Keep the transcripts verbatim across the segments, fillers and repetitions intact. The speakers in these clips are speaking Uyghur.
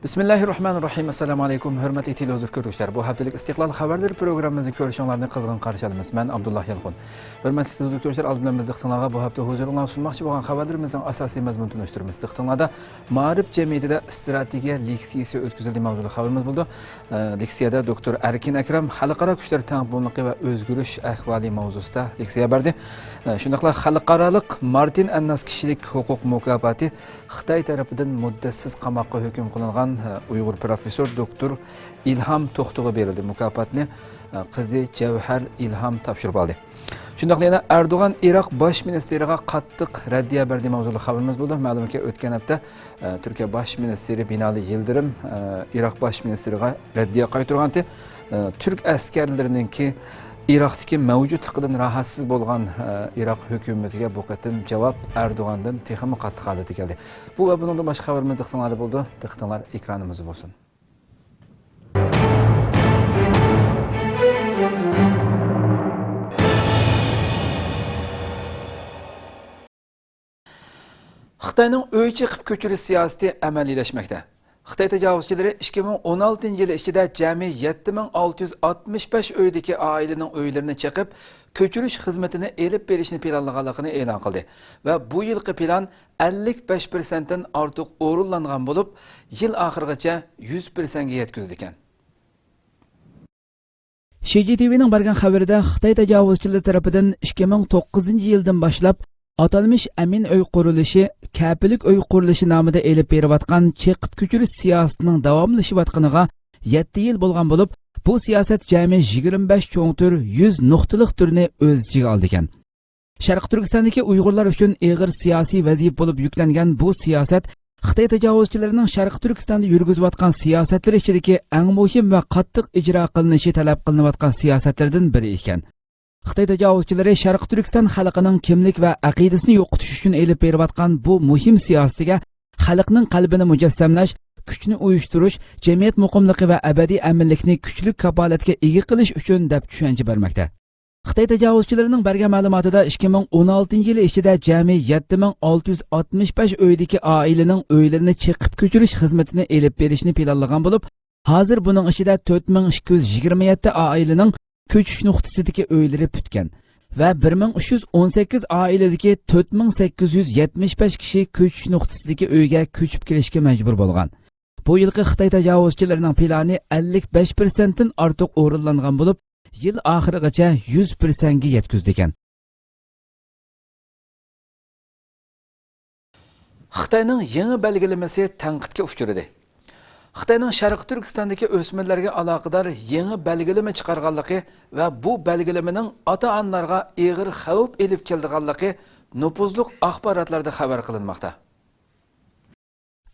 بىسمىللاھىررەھمانىررەھىم. ئەسسالامۇ ئەلەيكۇم، ھۆرمەتلىك تېلېۋىزور كۆرگۈچىلەر. بۇ ھەپتىلىك ئىستىقلال خەۋەرلىرى پروگراممىمىزنى كۆرۈشۈڭلارنى قىزغىن قارشى ئالىمىز. مەن ئابدۇللا يالقۇن. ھۆرمەتلىك تېلېۋىزور كۆرگۈچىلەر، ئالدى بىلەن بىز دىققىتىڭلارغا بۇ ھەپتە ھۇزۇرۇڭلارغا سۇنماقچى بولغان خەۋەرلىرىمىزنىڭ ئاساسىي مەزمۇنىنى تونۇشتۇرىمىز. دىققىتىڭلاردا مائارىپ جەمئىيىتىدە ئىستراتېگىيە لېكسىيىسى ئۆتكۈزۈلدى ماۋزۇلۇق خەۋىرىمىز بولىدۇ. ئە، لېكسىيەدە دوكتور ئەركىن ئەكرەم خەلقئارا كۈچلەر تەڭپۇڭلۇقى ۋە ئۆزگىرىش ئەھۋالى ماۋزۇسىدا لېكسىيە بەردى. ئە، شۇنداقلا خەلقئارالىق مارتىن ئەنناس كىشىلىك ھوقۇق مۇكاپاتى خىتاي تەرىپىدىن مۇددەتسىز قاماققا ھۆكۈم قىلىنغان، ئە، ئۇيغۇر پروفېسسور دوكتور ئىلھام توختىغا بېرىلدى. مۇكاپاتنى، ئە، قىزى جەۋھەر ئىلھام تاپشۇرۇپ ئالدى. شۇنداقلا يەنە ئەردوغان ئىراق باش مىنىستىرىغا قاتتىق رەددىيە بەردى ماۋزۇلۇق خەۋىرىمىز بولىدۇ. مەلۇمكى، ئۆتكەن ھەپتە، ئە، تۈركىيە باش مىنىستىرى بىنالى يىلدىرىم، ئە، ئىراق باش مىنىستىرىغا رەددىيە قايتۇرغانتى. ئە، تۈرك ئەسكەرلىرىنىڭكى ئىراقتىكى مەۋجۇتلۇقىدىن راھەتسىز بولغان، ئە، ئىراق ھۆكۈمىتىگە بۇ قېتىم جاۋاب ئەردوغاندىن تېخىمۇ قاتتىق ھالەتتە كەلدى. بۇ ۋە بۇنىڭدىن باشقا خەۋىرىمىز دىققىتىڭلاردا بولىدۇ. دىققىتىڭلار ئېكرانىمىزدا بولسۇن. خىتاينىڭ ئۆي چېقىپ كۆچۈرۈش سىياسىتى ئەمەلىيلەشمەكتە. خىتاي تاجاۋۇزچىلىرى ئىككى مىڭ ئون ئالتىنچى يىل ئىچىدە جەمئىي يەتتە مىڭ ئالتە يۈز ئاتمىش بەش ئۆيدىكى ئائىلىنىڭ ئۆيلىرىنى چېقىپ، كۆچۈرۈش خىزمىتىنى ئېلىپ بېرىشنى پىلانلىغانلىقىنى ئېلان قىلدى ۋە بۇ يىلقى پىلان ئەللىك بەش پىرسەنتتىن ئارتۇق ئورۇنلانغان بولۇپ، يىل ئاخىرىغىچە يۈز پىرسەنتكە يەتكۈزىدىكەن. شى جى تى ۋىنىڭ بەرگەن خەۋىرىدە، خىتاي تاجاۋۇزچىلىرى تەرىپىدىن ئىككى مىڭ توققۇزىنچى يىلدىن باشلاپ ئاتالمىش ئەمىن ئۆي قۇرۇلۇشى، كەپىللىك ئۆي قۇرۇلۇشى نامىدا ئېلىپ بېرىۋاتقان چېقىپ كۆچۈرۈش سىياسىتىنىڭ داۋاملىشىۋاتقىنىغا يەتتە يىل بولغان بولۇپ، بۇ سىياسەت جەمئىي يىگىرمە بەش چوڭ تۈر، يۈز نۇقتىلىق تۈرنى ئۆز ئىچىگە ئالىدىكەن. شەرقىي تۈركىستاندىكى ئۇيغۇرلار ئۈچۈن ئېغىر سىياسىي ۋەزىپە بولۇپ يۈكلەنگەن بۇ سىياسەت خىتاي تاجاۋۇزچىلىرىنىڭ شەرقىي تۈركىستاندا يۈرگۈزۈۋاتقان سىياسەتلىرى ئىچىدىكى ئەڭ مۇھىم ۋە قاتتىق ئىجرا قىلىنىشى تەلەپ قىلىنىۋاتقان سىياسەتلەردىن بىرى ئىكەن. خىتاي تاجاۋۇزچىلىرى شەرقىي تۈركىستان خەلقىنىڭ كىملىك ۋە ئەقىدىسىنى يوقىتىش ئۈچۈن ئېلىپ بېرىۋاتقان بۇ مۇھىم سىياسىتىگە خەلقنىڭ قەلبىنى مۇجەسسەملەش، كۈچنى ئۇيۇشتۇرۇش، جەمئىيەت مۇقىملىقى ۋە ئەبەدىي ئەمىنلىكنى كۈچلۈك كاپالەتكە ئىگە قىلىش ئۈچۈن دەپ چۈشەنچە بەرمەكتە. خىتاي تاجاۋۇزچىلىرىنىڭ بەرگەن مەلۇماتىدا، ئىككى مىڭ ئون ئالتىنچى يىلى ئىچىدە جەمئىي يەتتە مىڭ ئالتە يۈز ئاتمىش بەش ئۆيدىكى ئائىلىنىڭ ئۆيلىرىنى چېقىپ كۆچۈرۈش خىزمىتىنى ئېلىپ بېرىشنى پىلانلىغان بولۇپ، ھازىر بۇنىڭ ئىچىدە تۆت مىڭ ئىككى يۈز يىگىرمە يەتتە ئائىلىنىڭ كۆچۈش نۇقتىسىدىكى ئۆيلىرى پۈتكەن ۋە بىر مىڭ ئۈچ يۈز ئون سەككىز ئائىلىدىكى تۆت مىڭ سەككىز يۈز يەتمىش بەش كىشى كۆچۈش نۇقتىسىدىكى ئۆيگە كۆچۈپ كېلىشكە مەجبۇر بولغان. بۇ يىلقى خىتاي تاجاۋۇزچىلىرىنىڭ پىلانى ئەللىك بەش پىرسەنتتىن ئارتۇق ئورۇنلانغان بولۇپ، يىل ئاخىرىغىچە يۈز پىرسەنتكە يەتكۈزىدىكەن. خىتاينىڭ يېڭى بەلگىلىمىسى تەنقىدكە ئۇچرىدى. خىتاينىڭ شەرقىي تۈركىستاندىكى ئۆسمۈرلەرگە ئالاقىدار يېڭى بەلگىلىمە چىقارغانلىقى ۋە بۇ بەلگىلىمىنىڭ ئاتا-ئانىلارغا ئېغىر خەۋپ ئېلىپ كېلىدىغانلىقى نوپۇزلۇق ئاخباراتلاردا خەۋەر قىلىنماقتا.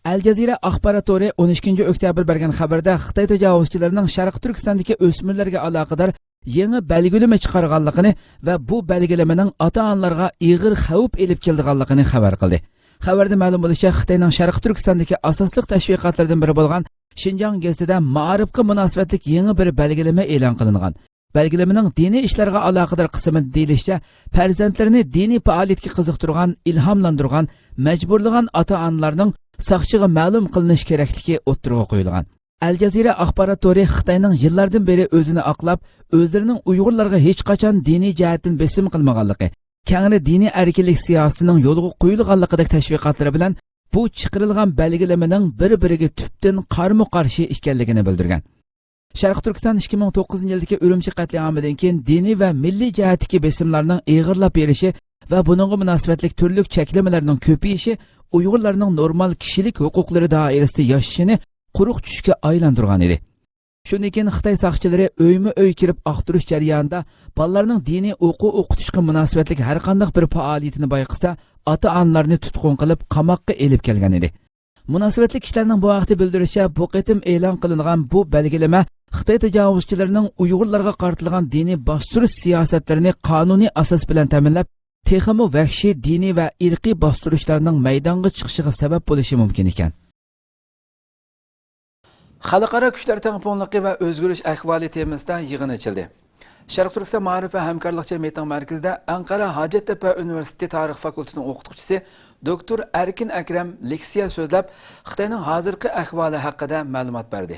ئەل جەزىرە ئاخبارات تورى ئون ئىككىنچى ئۆكتەبىر بەرگەن خەۋىرىدە، خىتاي تاجاۋۇزچىلىرىنىڭ شەرقىي تۈركىستاندىكى ئۆسمۈرلەرگە ئالاقىدار يېڭى بەلگىلىمە چىقارغانلىقىنى ۋە بۇ بەلگىلىمىنىڭ ئاتا-ئانىلارغا ئېغىر خەۋپ ئېلىپ كېلىدىغانلىقىنى خەۋەر قىلدى. خەۋەردە مەلۇم بولۇشىچە، خىتاينىڭ شەرقىي تۈركىستاندىكى ئاساسلىق تەشۋىقاتلىرىدىن بىرى بولغان شىنجاڭ گېزىتىدە مائارىپقا مۇناسىۋەتلىك يېڭى بىر بەلگىلىمە ئېلان قىلىنغان. بەلگىلىمىنىڭ دىنىي ئىشلارغا ئالاقىدار قىسمىدا دېيىلىشىچە، پەرزەنتلىرىنى دىنىي پائالىيەتكە قىزىقتۇرغان، ئىلھاملاندۇرغان، مەجبۇرلىغان ئاتا-ئانىلارنىڭ ساقچىغا مەلۇم قىلىنىش كېرەكلىكى ئوتتۇرىغا قويۇلغان. ئەل جەزىرە ئاخبارات تورى خىتاينىڭ يىللاردىن بېرى ئۆزىنى ئاقلاپ، ئۆزلىرىنىڭ ئۇيغۇرلارغا ھېچقاچان دىنىي جەھەتتىن بېسىم قىلمىغانلىقى، كەڭرى دىنىي ئەركىنلىك سىياسىتىنىڭ يولغا قويۇلغانلىقىدەك تەشۋىقاتلىرى بىلەن بۇ چىقىرىلغان بەلگىلىمىنىڭ بىر-بىرىگە تۈپتىن قارىمۇ-قارشى ئىكەنلىكىنى بىلدۈرگەن. شەرقىي تۈركىستان ئىككى مىڭ توققۇزىنچى يىلدىكى ئۈرۈمچى قەتلىئامىدىن كېيىن دىنىي ۋە مىللىي جەھەتتىكى بېسىملارنىڭ ئېغىرلاپ بېرىشى ۋە بۇنىڭغا مۇناسىۋەتلىك تۈرلۈك چەكلىمىلەرنىڭ كۆپىيىشى ئۇيغۇرلارنىڭ نورمال كىشىلىك ھوقۇقلىرى دائىرىسىدە ياشىشىنى قۇرۇق چۈشكە ئايلاندۇرغان ئىدى. شۇندىن كېيىن خىتاي ساقچىلىرى ئۆيمۇ ئۆي كىرىپ ئاختۇرۇش جەريانىدا بالىلارنىڭ دىنىي ئوقۇ ئوقۇتۇشقا مۇناسىۋەتلىك ھەرقانداق بىر پائالىيىتىنى بايقىسا، ئاتا-ئانىلارنى تۇتقۇن قىلىپ قاماققا ئېلىپ كەلگەن ئىدى. مۇناسىۋەتلىك كىشىلەرنىڭ بۇ ھەقتە بىلدۈرۈشىچە، بۇ قېتىم ئېلان قىلىنغان بۇ بەلگىلىمە خىتاي تاجاۋۇزچىلىرىنىڭ ئۇيغۇرلارغا قارىتىلغان دىنىي باستۇرۇش سىياسەتلىرىنى قانۇنىي ئاساس بىلەن تەمىنلەپ، تېخىمۇ ۋەھشىي دىنىي ۋە ئىرقىي باستۇرۇشلارنىڭ مەيدانغا چىقىشىغا سەۋەب بولۇشى مۇمكىن ئىكەن. خەلقئارا كۈچلەر تەڭپۇڭلۇقى ۋە ئۆزگىرىش ئەھۋالى تېمىسىدا يىغىن ئېچىلدى. شەرقىي تۈركىستان مائارىپ ۋە ھەمكارلىق جەمئىيىتىنىڭ مەركىزىدە ئەنقەرە ھاجەتتەپە ئۇنىۋېرسىتېتى تارىخ فاكۇلتېتىنىڭ ئوقۇتقۇچىسى دوكتور ئەركىن ئەكرەم لېكسىيە سۆزلەپ، خىتاينىڭ ھازىرقى ئەھۋالى ھەققىدە مەلۇمات بەردى.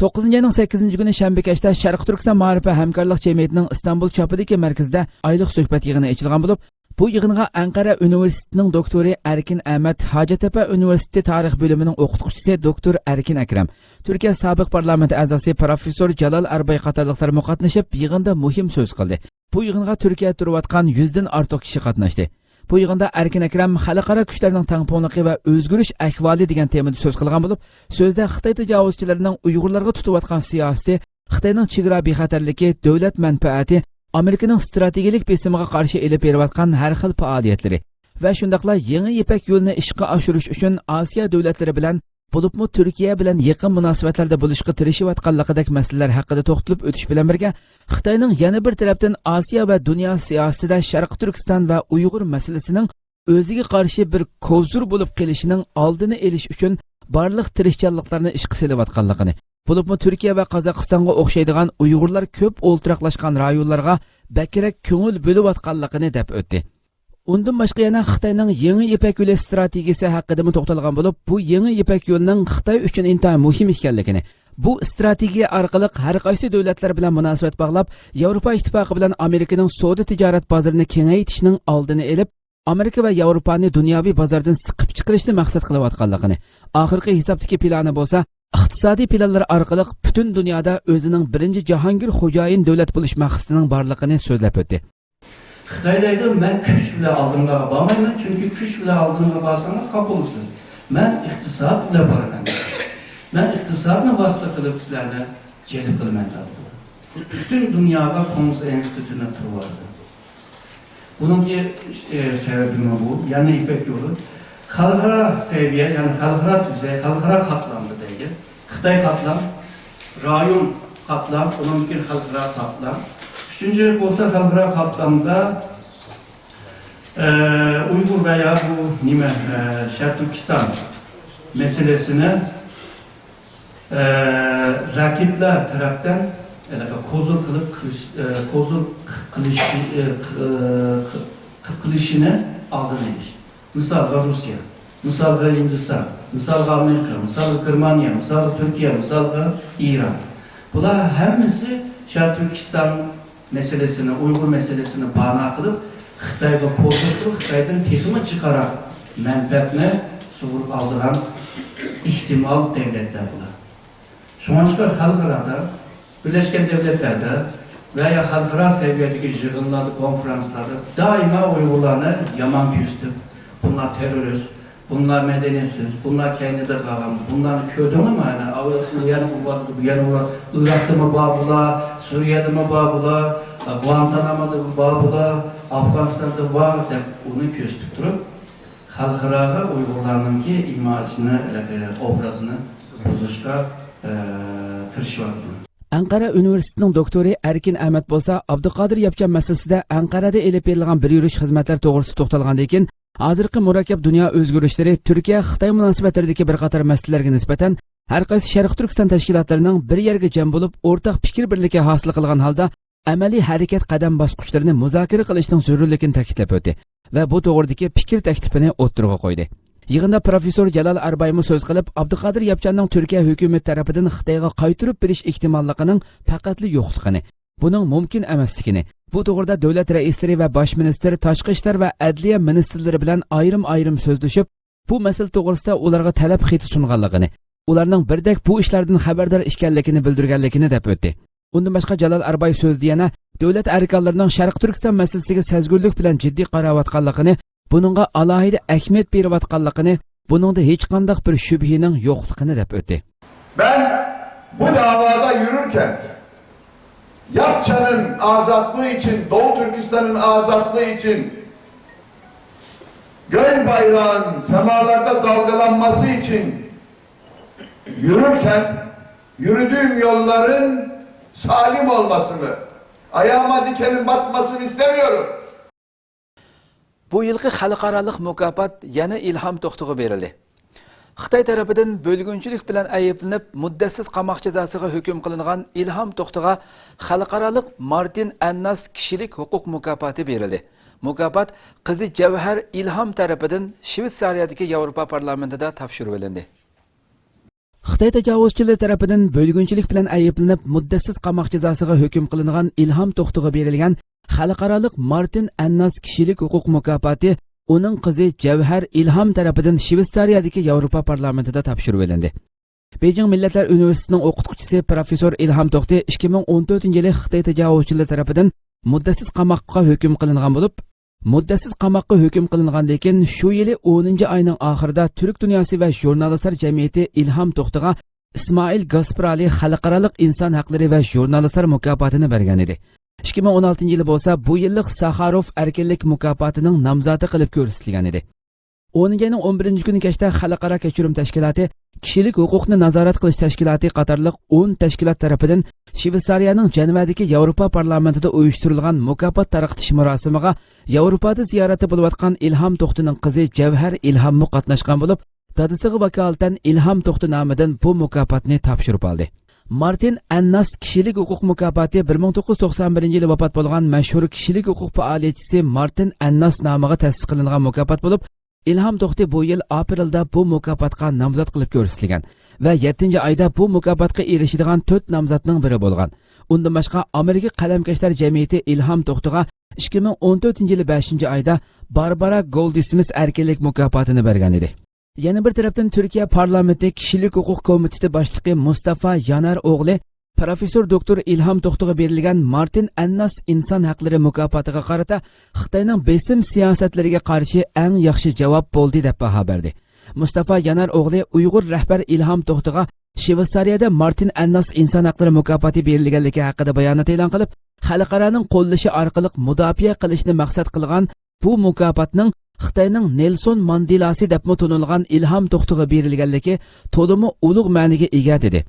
توققۇزىنچى ئاينىڭ سەككىزىنچى كۈنى شەنبە كەچتە شەرقىي تۈركىستان مائارىپ ۋە ھەمكارلىق جەمئىيىتىنىڭ ئىستانبۇل چاپىدىكى مەركىزىدە ئايلىق سۆھبەت يىغىنى ئېچىلغان بولۇپ، بۇ يىغىنغا ئەنقەرە ئۇنىۋېرسىتېتىنىڭ دوكتورى ئەركىن ئەمەت، ھاجەتتەپە ئۇنىۋېرسىتېتى تارىخ بۆلۈمىنىڭ ئوقۇتقۇچىسى دوكتور ئەركىن ئەكرەم، تۈركىيە سابىق پارلامېنت ئەزاسى پروفېسسور جالال ئەرباي قاتارلىقلار مۇقاتنىشىپ، يىغىندا مۇھىم سۆز قىلدى. بۇ يىغىنغا تۈركىيەدە تۇرۇۋاتقان يۈزدىن ئارتۇق كىشى قاتناشتى. بۇ يىغىندا ئەركىن ئەكرەم خەلقئارا كۈچلەرنىڭ تەڭپۇڭلۇقى ۋە ئۆزگىرىش ئەھۋالى دېگەن تېمىدا سۆز قىلغان بولۇپ، سۆزىدە خىتاي تاجاۋۇزچىلىرىنىڭ ئۇيغۇرلارغا تۇتۇۋاتقان سىياسىتى، خىتاينىڭ چېگرا بىخەتەرلىكى، دۆلەت مەنپەئەتى، ئامېرىكىنىڭ ئىستراتېگىيەلىك بېسىمىغا قارشى ئېلىپ بېرىۋاتقان ھەر خىل پائالىيەتلىرى ۋە شۇنداقلا يېڭى يىپەك يولىنى ئىشقا ئاشۇرۇش ئۈچۈن ئاسىيا دۆلەتلىرى بىلەن، بولۇپمۇ تۈركىيە بىلەن يېقىن مۇناسىۋەتلەردە بولۇشقا تىرىشىۋاتقانلىقىدەك مەسىلىلەر ھەققىدە توختىلىپ ئۆتۈش بىلەن بىرگە، خىتاينىڭ يەنە بىر تەرەپتىن ئاسىيا ۋە دۇنيا سىياسىتىدە شەرقىي تۈركىستان ۋە ئۇيغۇر مەسىلىسىنىڭ ئۆزىگە قارشى بىر كوزۇر بولۇپ قېلىشىنىڭ ئالدىنى ئېلىش ئۈچۈن بارلىق تىرىشچانلىقلارنى ئىشقا سېلىۋاتقانلىقىنى، بولۇپمۇ تۈركىيە ۋە قازاقىستانغا ئوخشايدىغان ئۇيغۇرلار كۆپ ئولتۇراقلاشقان رايونلارغا بەكرەك كۆڭۈل بۆلۈۋاتقانلىقىنى دەپ ئۆتتى. ئۇندىن باشقا يەنە خىتاينىڭ يېڭى يىپەك يولى ئىستراتېگىيىسى ھەققىدىمۇ توختالغان بولۇپ، بۇ يېڭى يىپەك يولىنىڭ خىتاي ئۈچۈن ئىنتايىن مۇھىم ئىكەنلىكىنى، بۇ ئىستراتېگىيە ئارقىلىق ھەر قايسى دۆلەتلەر بىلەن مۇناسىۋەت باغلاپ، ياۋروپا ئىتتىپاقى بىلەن ئامېرىكىنىڭ سودا تىجارەت بازىرىنى كېڭەيتىشنىڭ ئالدىنى ئېلىپ، ئامېرىكا ۋە ياۋروپانى دۇنياۋى بازاردىن سىقىپ چىقىرىشنى مەقسەت قىلىۋاتقانلىقىنى، ئاخىرقى ھېسابتىكى پىلانى بولسا ئىقتىسادىي پىلانلىرى ئارقىلىق پۈتۈن دۇنيادا ئۆزىنىڭ بىرىنچى جاھانگىر خوجايىن دۆلەت بولۇش مەقسىتىنىڭ بارلىقىنى سۆزلەپ ئۆتتى. خىتاي دەيدۇ، مەن كۈچ بىلەن ئالدىڭلارغا بارمايمەن، چۈنكى كۈچ بىلەن ئالدىڭلارغا بارساڭلار خاپا بولىسىلەر. مەن ئىقتىساد بىلەن بارىمەن. مەن ئىقتىسادنى ۋاسىتە قىلىپ سىلەرنى جەلپ قىلىمەن دەپتۇ. پۈتۈن دۇنياغا كوڭزى ئىنستىتۇتىنى قۇرۇۋاتىدۇ. بۇنىڭكى، ئە، سەۋەبىمۇ بۇ. يەنە يىپەك يولى خەلقئارا سەۋىيە، يەنى خەلقئارا تۈزەي، خەلقئارا قاتلامدا دەيدۇ. خىتاي قاتلام، رايون قاتلام، ئۇنىڭدىن كېيىن خەلقئارا قاتلام. ئۈچىنچى بولسا خەلقئارا قاتلامدا، ئە، ئۇيغۇر ۋە يا بۇ نېمە، ئە، شەرقىي تۈركىستان مەسىلىسىنى ئە، رەقىبلەر تەرەپتىن ھېلىقى قوزۇر قىلىپ قىلىش، ئە، قوزۇر قىلىش، ئە، ق-، ئە، ق-، قىلىشىنى ئالدىنى ئېلىش. مىسالغا، روسىيە، مىسالغا، ھىندىستان، مىسالغا، ئامېرىكا، مىسالغا، گېرمانىيە، مىسالغا، تۈركىيە، مىسالغا، ئىران. بۇلار ھەممىسى شەرقىي تۈركىستان مەسىلىسىنى، ئۇيغۇر مەسىلىسىنى باھانە قىلىپ، خىتايغا قوزۇپ تۇرۇپ، خىتايدىن تېخىمۇ جىقراق مەنپەئەتنى سۇغۇرۇپ ئالىدىغان ئېھتىمال دۆلەتلەر بۇلار. شۇڭلاشقا خەلقئارادا، بىرلەشكەن دۆلەتلەردە ۋە يا خەلقئارا سەۋىيەدىكى يىغىنلاردا، كونفرانسلاردا دائىما ئۇيغۇرلارنى يامان كۆرسىتىپ، بۇلار تېررورىست، بۇلار مەدەنىيەتسىز، بۇلار كەينىدە قالغان، بۇلارنى كۆردۈڭلارمۇ؟ ئەنە، ئۇ يەنە ئۇرۇۋاتىدۇ، بۇ يەنە ئۇرۇۋاتىدۇ. ئىراقتىمۇ بار بۇلار، سۈرىيەدىمۇ بار بۇلار، گۇانتانامودا بار بۇلار، ئافغانىستاندا بار دەپ ئۇنى كۆرسىتىپ تۇرۇپ، خەلقئاراغا ئۇيغۇرلارنىڭكى ئىماجىنى، ئوبرازىنى بۇزۇشقا، ئە، تىرىشىۋاتىدۇ. ئەنقەرە ئۇنىۋېرسىتېتىنىڭ دوكتورى ئەركىن ئەمەت بولسا ئابدۇقادىر ياپچان مەسىلىسىدە ئەنقەرەدە ئېلىپ بېرىلغان بىر يۈرۈش خىزمەتلەر توغرىسىدا توختالغاندىن كېيىن، ھازىرقى مۇرەككەپ دۇنيا ئۆزگىرىشلىرى تۈركىيە خىتاي مۇناسىۋەتلىرىدىكى بىر قاتار مەسىلىلەرگە نىسبەتەن ھەر قايسى شەرقىي تۈركىستان تەشكىلاتلىرىنىڭ بىر يەرگە جەم بولۇپ، ئورتاق پىكىر بىرلىكى ھاسىل قىلغان ھالدا ئەمەلىي ھەرىكەت قەدەم باسقۇچلىرىنى مۇزاكىرە قىلىشنىڭ زۆرۈرلۈكىنى تەكىتلەپ ئۆتتى ۋە بۇ توغرىدىكى پىكىر تەكلىپىنى ئوتتۇرىغا قويدى. يىغىندا پروفېسسور جالال ئەربايمۇ سۆز قىلىپ، ئابدۇقادىر ياپچاننىڭ تۈركىيە ھۆكۈمىتى تەرىپىدىن خىتايغا قايتۇرۇپ بېرىش ئېھتىماللىقىنىڭ پەقەتلا يوقلۇقىنى، بۇنىڭ مۇمكىن ئەمەسلىكىنى، بۇ توغرىدا دۆلەت رەئىسلىرى ۋە باش مىنىستىر، تاشقى ئىشلار ۋە ئەدلىيە مىنىستىرلىرى بىلەن ئايرىم-ئايرىم سۆزلىشىپ، بۇ مەسىلە توغرىسىدا ئۇلارغا تەلەپ خېتى سۇنغانلىقىنى، ئۇلارنىڭ بىردەك بۇ ئىشلاردىن خەۋەردار ئىكەنلىكىنى بىلدۈرگەنلىكىنى دەپ ئۆتتى. ئۇندىن باشقا جالال ئەرباي سۆزىدە يەنە دۆلەت ئەركانلىرىنىڭ شەرقىي تۈركىستان مەسىلىسىگە سەزگۈرلۈك بىلەن جىددىي قاراۋاتقانلىقىنى، بۇنىڭغا ئالاھىدە ئەھمىيەت بېرىۋاتقانلىقىنى، بۇنىڭدا ھېچقانداق بىر شۈبھىنىڭ يوقلۇقىنى دەپ ئۆتتى. Ben bu davada yürürken Yapçan'ın azatlığı için, Doğu Türkistan'ın azatlığı için, göy bayrağın semalarda dalgalanması için yürürken yürüdüğüm yolların salim olmasını, ayağıma dikenin batmasını istemiyorum. بۇ يىلقى خەلقئارالىق مۇكاپات يەنە ئىلھام توختىغا بېرىلدى. خىتاي تەرىپىدىن بۆلگۈنچىلىك بىلەن ئەيىبلىنىپ، مۇددەتسىز قاماق جازاسىغا ھۆكۈم قىلىنغان ئىلھام توختىغا خەلقئارالىق مارتىن ئەنناس كىشىلىك ھوقۇق مۇكاپاتى بېرىلدى. مۇكاپات قىزى جەۋھەر ئىلھام تەرىپىدىن شۋېتسارىيەدىكى ياۋروپا پارلامېنتىدا تاپشۇرۇۋېلىندى. خىتاي تاجاۋۇزچىلىرى تەرىپىدىن بۆلگۈنچىلىك بىلەن ئەيىبلىنىپ، مۇددەتسىز قاماق جازاسىغا ھۆكۈم قىلىنغان ئىلھام توختىغا بېرىلگەن خەلقئارالىق مارتىن ئەنناس كىشىلىك ھوقۇق مۇكاپاتى ئۇنىڭ قىزى جەۋھەر ئىلھام تەرىپىدىن شۋېتسارىيەدىكى ياۋروپا پارلامېنتىدا تاپشۇرۇۋېلىندى. بېيجىڭ مىللەتلەر ئۇنىۋېرسىتېتىنىڭ ئوقۇتقۇچىسى پروفېسسور ئىلھام توختى ئىككى مىڭ ئون تۆتىنچى يىلى خىتاي تاجاۋۇزچىلىرى تەرىپىدىن مۇددەتسىز قاماققا ھۆكۈم قىلىنغان بولۇپ، مۇددەتسىز قاماققا ھۆكۈم قىلىنغاندىن كېيىن، شۇ يىلى ئونىنچى ئاينىڭ ئاخىرىدا تۈرك دۇنياسى ۋە ژۇرنالىستلار جەمئىيىتى ئىلھام توختىغا ئىسمائىل گاسپرالى خەلقئارالىق ئىنسان ھەقلىرى ۋە ژۇرنالىستلار مۇكاپاتىنى بەرگەن ئىدى. ئىككى مىڭ ئون ئالتىنچى يىلى بولسا بۇ يىللىق ساخاروف ئەركىنلىك مۇكاپاتىنىڭ نامزاتى قىلىپ كۆرسىتىلگەن ئىدى. ئونىنچى ئاينىڭ ئون بىرىنچى كۈنى كەچتە خەلقئارا كەچۈرۈم تەشكىلاتى، كىشىلىك ھوقۇقنى نازارەت قىلىش تەشكىلاتى قاتارلىق ئون تەشكىلات تەرىپىدىن شۋېتسارىيەنىڭ جەنۋەدىكى ياۋروپا پارلامېنتىدا ئۇيۇشتۇرۇلغان مۇكاپات تارقىتىش مۇراسىمىغا ياۋروپادا زىيارەتتە بولۇۋاتقان ئىلھام توختىنىڭ قىزى جەۋھەر ئىلھاممۇ قاتناشقان بولۇپ، دادىسىغا ۋاكالىتەن ئىلھام توختى نامىدىن بۇ مۇكاپاتنى تاپشۇرۇپ ئالدى. مارتىن ئەنناس كىشىلىك ھوقۇق مۇكاپاتى بىر مىڭ توققۇز يۈز توقسان بىرىنچى يىلى ۋاپات بولغان مەشھۇر كىشىلىك ھوقۇق پائالىيەتچىسى مارتىن ئەنناس نامىغا تەسىس قىلىنغان مۇكاپات بولۇپ، ئىلھام توختى بۇ يىل ئاپرېلدا بۇ مۇكاپاتقا نامزات قىلىپ كۆرسىتىلگەن ۋە يەتتىنچى ئايدا بۇ مۇكاپاتقا ئېرىشىدىغان تۆت نامزاتنىڭ بىرى بولغان. ئۇندىن باشقا، ئامېرىكا قەلەمكەشلەر جەمئىيىتى ئىلھام توختىغا ئىككى مىڭ ئون تۆتىنچى يىلى بەشىنچى ئايدا باربارا گولدسمىس ئەركىنلىك مۇكاپاتىنى بەرگەن ئىدى. يەنە بىر تەرەپتىن، تۈركىيە پارلامېنتى كىشىلىك ھوقۇق كومىتېتى باشلىقى مۇستافا يانار ئوغلى پروفېسسور دوكتور ئىلھام توختىغا بېرىلگەن مارتىن ئەنناس ئىنسان ھەقلىرى مۇكاپاتىغا قارىتا خىتاينىڭ بېسىم سىياسەتلىرىگە قارشى ئەڭ ياخشى جاۋاب بولدى، دەپ باھا بەردى. مۇستافا يانار ئوغلى ئۇيغۇر رەھبەر ئىلھام توختىغا شۋېتسارىيەدە مارتىن ئەنناس ئىنسان ھەقلىرى مۇكاپاتى بېرىلگەنلىكى ھەققىدە بايانات ئېلان قىلىپ، خەلقئارانىڭ قوللىشى ئارقىلىق مۇداپىئە قىلىشنى مەقسەت قىلغان بۇ مۇكاپاتنىڭ خىتاينىڭ نېلسون ماندېلاسى دەپمۇ تونۇلغان ئىلھام توختىغا بېرىلگەنلىكى تولىمۇ ئۇلۇغ مەنىگە ئىگە، دېدى.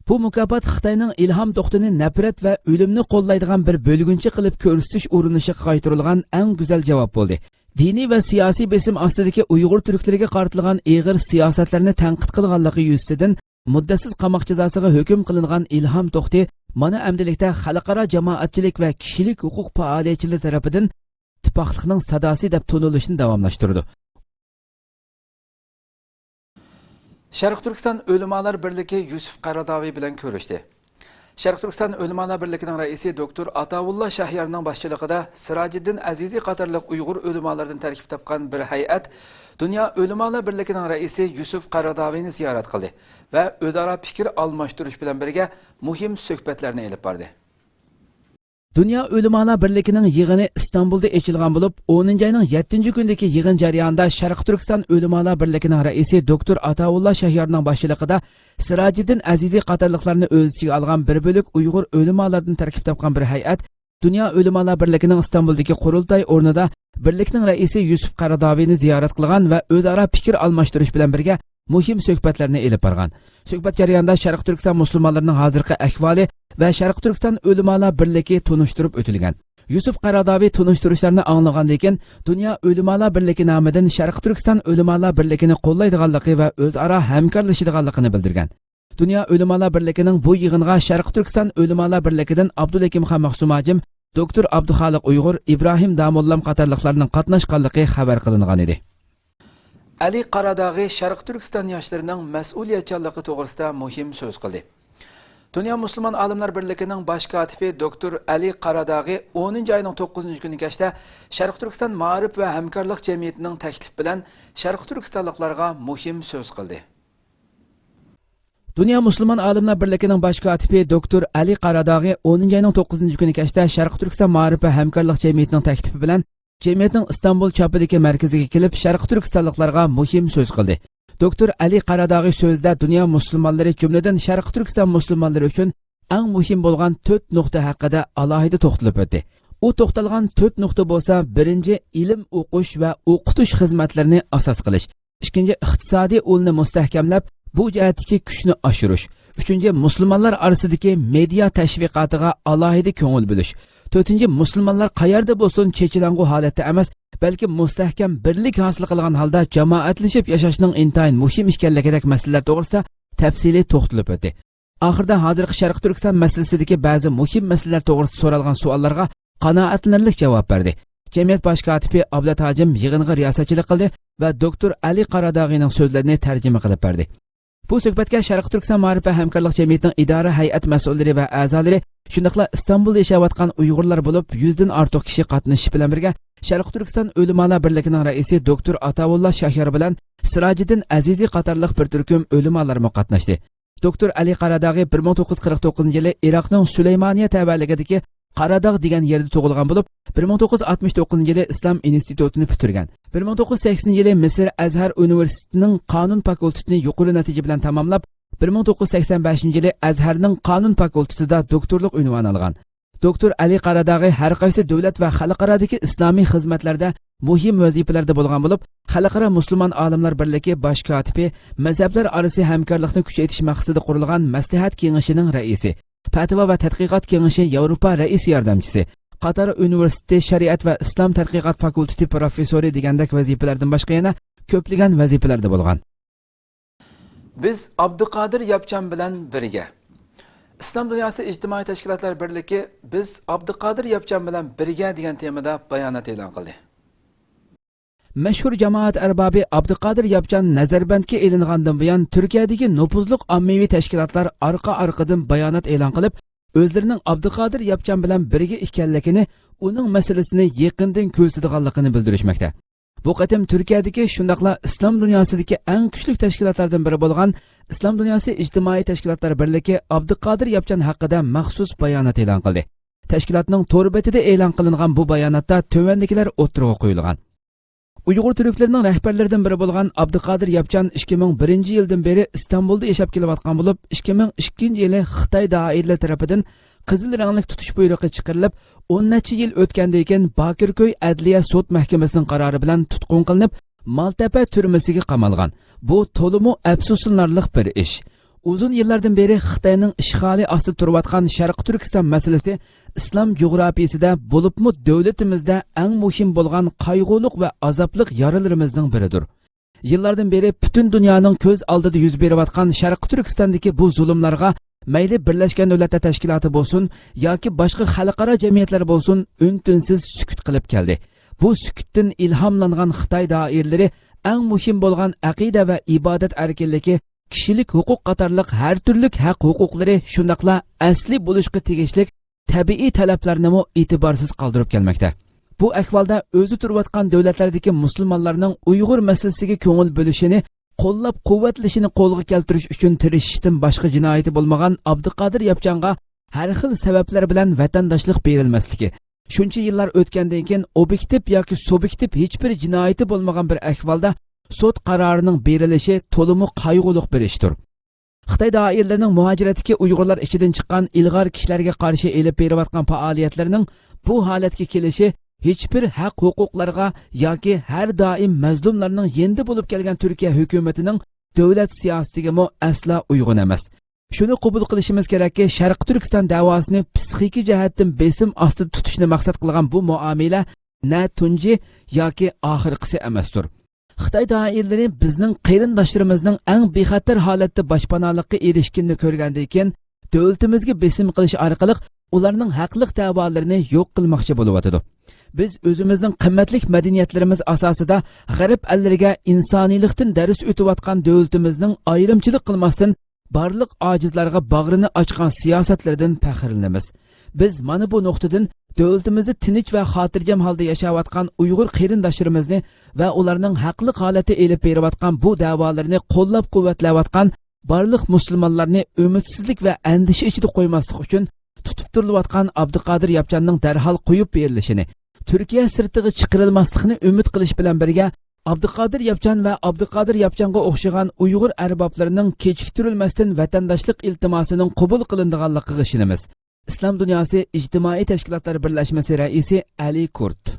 بۇ مۇكاپات خىتاينىڭ ئىلھام توختىنى نەپرەت ۋە ئۆلۈمنى قوللايدىغان بىر بۆلگۈنچى قىلىپ كۆرسىتىش ئۇرۇنۇشىغا قايتۇرۇلغان ئەڭ گۈزەل جاۋاب بولدى. دىنىي ۋە سىياسىي بېسىم ئاستىدىكى ئۇيغۇر تۈركلىرىگە قارىتىلغان ئېغىر سىياسەتلەرنى تەنقىد قىلغانلىقى يۈزىسىدىن مۇددەتسىز قاماق جازاسىغا ھۆكۈم قىلىنغان ئىلھام توختى مانا ئەمدىلىكتە خەلقئارا جامائەتچىلىك ۋە كىشىلىك ھوقۇق پائالىيەتچىلىرى تەرىپىدىن ئىتتىپاقلىقنىڭ ساداسى دەپ تونۇلۇشىنى داۋاملاشتۇرىدۇ. شەرقىي تۈركىستان ئۆلىمالار بىرلىكى يۈسۈپ قاراداۋى بىلەن كۆرۈشتى. شەرقىي تۈركىستان ئۆلىمالار بىرلىكىنىڭ رەئىسى دوكتور ئاتاۋۇللا شەھيارنىڭ باشچىلىقىدا سىراجىددىن ئەزىزى قاتارلىق ئۇيغۇر ئۆلىمالىرىدىن تەركىب تاپقان بىر ھەيئەت دۇنيا ئۆلىمالار بىرلىكىنىڭ رەئىسى يۈسۈپ قاراداۋىنى زىيارەت قىلدى ۋە ئۆزئارا پىكىر ئالماشتۇرۇش بىلەن بىرگە مۇھىم سۆھبەتلەرنى ئېلىپ باردى. دۇنيا ئۆلىمالار بىرلىكىنىڭ يىغىنى ئىستانبۇلدا ئېچىلغان بولۇپ، ئونىنچى ئاينىڭ يەتتىنچى كۈنىدىكى يىغىن جەريانىدا شەرقىي تۈركىستان ئۆلىمالار بىرلىكىنىڭ رەئىسى دوكتور ئاتاۋۇللا شەھيارنىڭ باشچىلىقىدا سىراجىددىن ئەزىزى قاتارلىقلارنى ئۆز ئىچىگە ئالغان بىر بۆلەك ئۇيغۇر ئۆلىمالاردىن تەركىب تاپقان بىر ھەيئەت دۇنيا ئۆلىمالار بىرلىكىنىڭ ئىستانبۇلدىكى قۇرۇلتاي ئورنىدا بىرلىكنىڭ رەئىسى يۈسۈپ قاراداۋىنى زىيارەت قىلغان ۋە ئۆزئارا پىكىر ئالماشتۇرۇش بىلەن بىرگە مۇھىم سۆھبەتلەرنى ئېلىپ بارغان. سۆھبەت جەريانىدا شەرقىي تۈركىستان مۇسۇلمانلىرىنىڭ ھازىرقى ئەھۋالى ۋە شەرقىي تۈركىستان ئۆلىمالار بىرلىكى تونۇشتۇرۇپ ئۆتۈلگەن. يۈسۈپ قاراداۋى تونۇشتۇرۇشلارنى ئاڭلىغاندىن كېيىن، دۇنيا ئۆلىمالار بىرلىكى نامىدىن شەرقىي تۈركىستان ئۆلىمالار بىرلىكىنى قوللايدىغانلىقى ۋە ئۆزئارا ھەمكارلىشىدىغانلىقىنى بىلدۈرگەن. دۇنيا ئۆلىمالار بىرلىكىنىڭ بۇ يىغىنغا شەرقىي تۈركىستان ئۆلىمالار بىرلىكىدىن ئابدۇلھېكىم خان مەخسۇم ھاجىم، دوكتور ئابدۇخالىق ئۇيغۇر، ئىبراھىم داموللام قاتارلىقلارنىڭ قاتناشقانلىقى خەۋەر قىلىنغان ئىدى. ئەلى قاراداغى شەرقىي تۈركىستان ياشلىرىنىڭ مەسئۇلىيەتچانلىقى توغرىسىدا مۇھىم سۆز قىلدى. دۇنيا مۇسۇلمان ئالىملار بىرلىكىنىڭ باش كاتىپى دوكتور ئەلى قاراداغى ئونىنچى ئاينىڭ توققۇزىنچى كۈنى كەچتە شەرقىي تۈركىستان مائارىپ ۋە ھەمكارلىق جەمئىيىتىنىڭ تەكلىپى بىلەن شەرقىي تۈركىستانلىقلارغا مۇھىم سۆز قىلدى. دۇنيا مۇسۇلمان ئالىملار بىرلىكىنىڭ باش كاتىپى دوكتور ئەلى قاراداغى ئونىنچى ئاينىڭ توققۇزىنچى كۈنى كەچتە شەرقىي تۈركىستان مائارىپ ۋە ھەمكارلىق جەمئىيىتىنىڭ تەكلىپى بىلەن جەمئىيەتنىڭ ئىستانبۇل چاپىدىكى مەركىزىگە كېلىپ، شەرقىي تۈركىستانلىقلارغا مۇھىم سۆز قىلدى. دوكتور ئەلى قاراداغى سۆزىدە دۇنيا مۇسۇلمانلىرى، جۈملىدىن شەرقىي تۈركىستان مۇسۇلمانلىرى ئۈچۈن ئەڭ مۇھىم بولغان تۆت نۇقتا ھەققىدە ئالاھىدە توختىلىپ ئۆتتى. ئۇ توختالغان تۆت نۇقتا بولسا، بىرىنچى، ئىلىم ئوقۇش ۋە ئوقۇتۇش خىزمەتلىرىنى ئاساس قىلىش. ئىككىنچى، ئىقتىسادىي ئۇلنى مۇستەھكەملەپ، بۇ جەھەتتىكى كۈچنى ئاشۇرۇش. ئۈچىنچى، مۇسۇلمانلار ئارىسىدىكى مېدىيا تەشۋىقاتىغا ئالاھىدە كۆڭۈل بۆلۈش. تۆتىنچى، مۇسۇلمانلار قەيەردە بولسۇن چېچىلاڭغۇ ھالەتتە ئەمەس، بەلكى مۇستەھكەم بىرلىك ھاسىل قىلغان ھالدا جامائەتلىشىپ ياشاشنىڭ ئىنتايىن مۇھىم ئىكەنلىكىدەك مەسىلىلەر توغرىسىدا تەپسىلىي توختىلىپ ئۆتتى. ئاخىرىدا ھازىرقى شەرقىي تۈركىستان مەسىلىسىدىكى بەزى مۇھىم مەسىلىلەر توغرىسىدا سورالغان سوئاللارغا قانائەتلىنەرلىك جاۋاب بەردى. جەمئىيەت باش كاتىپى ئابلەت ھاجىم يىغىنغا رىياسەتچىلىك قىلدى ۋە دوكتور ئەلى قاراداغىنىڭ سۆزلىرىنى تەرجىمە قىلىپ بەردى. بۇ سۆھبەتكە شەرقىي تۈركىستان مائارىپ ۋە ھەمكارلىق جەمئىيىتىنىڭ ئىدارە ھەيئەت مەسئۇللىرى ۋە ئەزالىرى، شۇنداقلا ئىستانبۇلدا ياشاۋاتقان ئۇيغۇرلار بولۇپ يۈزدىن ئارتۇق كىشى قاتنىشىش بىلەن بىرگە، شەرقىي تۈركىستان ئۆلىمالار بىرلىكىنىڭ رەئىسى دوكتور ئاتاۋۇللا شاھيار بىلەن سىراجىدىن ئەزىزى قاتارلىق بىر تۈركۈم ئۆلىمالارمۇ قاتناشتى. دوكتور ئەلى قاراداغى بىر مىڭ توققۇز يۈز قىرىق توققۇزىنچى يىلى ئىراقنىڭ سۇلەيمانىيە تەۋەلىكىدىكى قاراداغ دېگەن يەردە تۇغۇلغان بولۇپ، بىر مىڭ توققۇز يۈز ئاتمىش توققۇزىنچى يىلى ئىسلام ئىنستىتۇتىنى پۈتتۈرگەن. بىر مىڭ توققۇز يۈز سەكسىنىنچى يىلى مىسىر ئەزھەر ئۇنىۋېرسىتېتىنىڭ قانۇن فاكۇلتېتىنى يۇقىرى نەتىجە بىلەن تاماملاپ، بىر مىڭ توققۇز يۈز سەكسەن بەشىنچى يىلى ئەزھەرنىڭ قانۇن فاكۇلتېتىدا دوكتورلۇق ئۇنۋانى ئالغان. دوكتور ئەلى قاراداغى ھەر قايسى دۆلەت ۋە خەلقئارادىكى ئىسلامىي خىزمەتلەردە مۇھىم ۋەزىپىلەردە بولغان بولۇپ، خەلقئارا مۇسۇلمان ئالىملار بىرلىكى باش كاتىپى، مەزھەپلەر ئارىسى ھەمكارلىقنى كۈچەيتىش مەقسىتىدە قۇرۇلغان مەسلىھەت كېڭىشىنىڭ رەئىسى، پەتىۋا ۋە تەتقىقات كېڭىشى ياۋروپا رەئىس ياردەمچىسى، قاتار ئۇنىۋېرسىتېتى شەرىئەت ۋە ئىسلام تەتقىقات فاكۇلتېتى پروفېسسورى دېگەندەك ۋەزىپىلەردىن باشقا يەنە كۆپلىگەن ۋەزىپىلەردە بولغان. بىز ئابدۇقادىر ياپچان بىلەن بىرگە. ئىسلام دۇنياسى ئىجتىمائىي تەشكىلاتلار بىرلىكى بىز ئابدۇقادىر ياپچان بىلەن بىرگە دېگەن تېمىدا بايانات ئېلان قىلدى. مەشھۇر جامائەت ئەربابى ئابدۇقادىر ياپچان نەزەربەندكە ئېلىنغاندىن بۇيان، تۈركىيەدىكى نوپۇزلۇق ئاممىۋى تەشكىلاتلار ئارقا-ئارقىدىن بايانات ئېلان قىلىپ، ئۆزلىرىنىڭ ئابدۇقادىر ياپچان بىلەن بىرگە ئىكەنلىكىنى، ئۇنىڭ مەسىلىسىنى يېقىندىن كۆزىتىدىغانلىقىنى بىلدۈرۈشمەكتە. بۇ قېتىم تۈركىيەدىكى، شۇنداقلا ئىسلام دۇنياسىدىكى ئەڭ كۈچلۈك تەشكىلاتلاردىن بىرى بولغان ئىسلام دۇنياسى ئىجتىمائىي تەشكىلاتلار بىرلىكى ئابدۇقادىر ياپچان ھەققىدە مەخسۇس بايانات ئېلان قىلدى. تەشكىلاتنىڭ تور بېتىدە ئېلان قىلىنغان بۇ باياناتتا تۆۋەندىكىلەر ئوتتۇرىغا قويۇلغان. ئۇيغۇر تۈركلىرىنىڭ رەھبەرلىرىدىن بىرى بولغان ئابدۇقادىر ياپچان ئىككى مىڭ بىرىنچى يىلدىن بېرى ئىستانبۇلدا ياشاپ كېلىۋاتقان بولۇپ، ئىككى مىڭ ئىككىنچى يىلى خىتاي دائىرىلىرى تەرىپىدىن قىزىل رەڭلىك تۇتۇش بۇيرۇقى چىقىرىلىپ، ئون نەچچە يىل ئۆتكەندىن كېيىن باكىركوي ئەدلىيە سوت مەھكىمىسىنىڭ قارارى بىلەن تۇتقۇن قىلىنىپ، مالتەپە تۈرمىسىگە قامالغان. بۇ تولىمۇ ئەپسۇسلىنارلىق بىر ئىش. ئۇزۇن يىللاردىن بېرى خىتاينىڭ ئىشغالى ئاستىدا تۇرۇۋاتقان شەرقىي تۈركىستان مەسىلىسى ئىسلام جۇغراپىيىسىدە، بولۇپمۇ دۆلىتىمىزدە ئەڭ مۇھىم بولغان قايغۇلۇق ۋە ئازابلىق يارىلىرىمىزنىڭ بىرىدۇر. يىللاردىن بېرى پۈتۈن دۇنيانىڭ كۆز ئالدىدا يۈز بېرىۋاتقان شەرقىي تۈركىستاندىكى بۇ زۇلۇملارغا مەيلى بىرلەشكەن دۆلەتلەر تەشكىلاتى بولسۇن ياكى باشقا خەلقئارا جەمئىيەتلەر بولسۇن، ئۈن-تىنسىز سۈكۈت قىلىپ كەلدى. بۇ سۈكۈتتىن ئىلھاملانغان خىتاي دائىرىلىرى ئەڭ مۇھىم بولغان ئەقىدە ۋە ئىبادەت ئەركىنلىكى، كىشىلىك ھوقۇق قاتارلىق ھەر تۈرلۈك ھەق ھوقۇقلىرى، شۇنداقلا ئەسلى بولۇشقا تېگىشلىك تەبىئىي تەلەپلەرنىمۇ ئېتىبارسىز قالدۇرۇپ كەلمەكتە. بۇ ئەھۋالدا ئۆزى تۇرۇۋاتقان دۆلەتلەردىكى مۇسۇلمانلارنىڭ ئۇيغۇر مەسىلىسىگە كۆڭۈل بۆلۈشىنى قوللاپ-قۇۋۋەتلىشىنى قولغا كەلتۈرۈش ئۈچۈن تىرىشىشتىن باشقا جىنايىتى بولمىغان ئابدۇقادىر ياپچانغا ھەر خىل سەۋەبلەر بىلەن ۋەتەنداشلىق بېرىلمەسلىكى، شۇنچە يىللار ئۆتكەندىن كېيىن ئوبيېكتىپ ياكى سۇبيېكتىپ ھېچبىر جىنايىتى بولمىغان بىر ئەھۋالدا سوت قارارىنىڭ بېرىلىشى تولىمۇ قايغۇلۇق بىر ئىشتۇر. خىتاي دائىرىلىرىنىڭ مۇھاجىرەتتىكى ئۇيغۇرلار ئىچىدىن چىققان ئىلغار كىشىلەرگە قارشى ئېلىپ بېرىۋاتقان پائالىيەتلىرىنىڭ بۇ ھالەتكە كېلىشى ھېچبىر ھەق ھوقۇقلارغا ياكى ھەر دائىم مەزلۇملارنىڭ يېنىدا بولۇپ كەلگەن تۈركىيە ھۆكۈمىتىنىڭ دۆلەت سىياسىتىگىمۇ ئەسلا ئۇيغۇن ئەمەس. شۇنى قوبۇل قىلىشىمىز كېرەككى، شەرقىي تۈركىستان دەۋاسىنى پسىخىكى جەھەتتىن بېسىم ئاستىدا تۇتۇشنى مەقسەت قىلغان بۇ مۇئامىلە نە تۇنجى ياكى ئاخىرقىسى ئەمەستۇر. خىتاي دائىرىلىرى بىزنىڭ قېرىنداشلىرىمىزنىڭ ئەڭ بىخەتەر ھالەتتە باشپاناھلىققا ئېرىشكىنىنى كۆرگەندىن كېيىن، دۆلىتىمىزگە بېسىم قىلىش ئارقىلىق ئۇلارنىڭ ھەقلىق دەۋالىرىنى يوق قىلماقچى بولۇۋاتىدۇ. بىز ئۆزىمىزنىڭ قىممەتلىك مەدەنىيەتلىرىمىز ئاساسىدا غەرب ئەللىرىگە ئىنسانىيلىقتىن دەرس ئۆتۈۋاتقان دۆلىتىمىزنىڭ ئايرىمچىلىق قىلماستىن، بارلىق ئاجىزلارغا باغرىنى ئاچقان سىياسەتلىرىدىن پەخىرلىنىمىز. بىز مانا بۇ نۇقتىدىن دۆلىتىمىزدە تىنچ ۋە خاتىرجەم ھالدا ياشاۋاتقان ئۇيغۇر قېرىنداشلىرىمىزنى ۋە ئۇلارنىڭ ھەقلىق ھالەتتە ئېلىپ بېرىۋاتقان بۇ دەۋالىرىنى قوللاپ-قۇۋۋەتلەۋاتقان بارلىق مۇسۇلمانلارنى ئۈمىدسىزلىك ۋە ئەندىشە ئىچىدە قويماسلىق ئۈچۈن، تۇتۇپ تۇرۇلۇۋاتقان ئابدۇقادىر ياپچاننىڭ دەرھال قويۇپ بېرىلىشىنى، تۈركىيە سىرتىغا چىقىرىلماسلىقىنى ئۈمىد قىلىش بىلەن بىرگە، ئابدۇقادىر ياپچان ۋە ئابدۇقادىر ياپچانغا ئوخشىغان ئۇيغۇر ئەربابلىرىنىڭ كېچىكتۈرۈلمەستىن ۋەتەنداشلىق ئىلتىماسىنىڭ قوبۇل قىلىنىدىغانلىقىغا ئىشىنىمىز. ئىسلام دۇنياسى ئىجتىمائىي تەشكىلاتلار بىرلەشمىسى رەئىسى ئەلى كۇرت.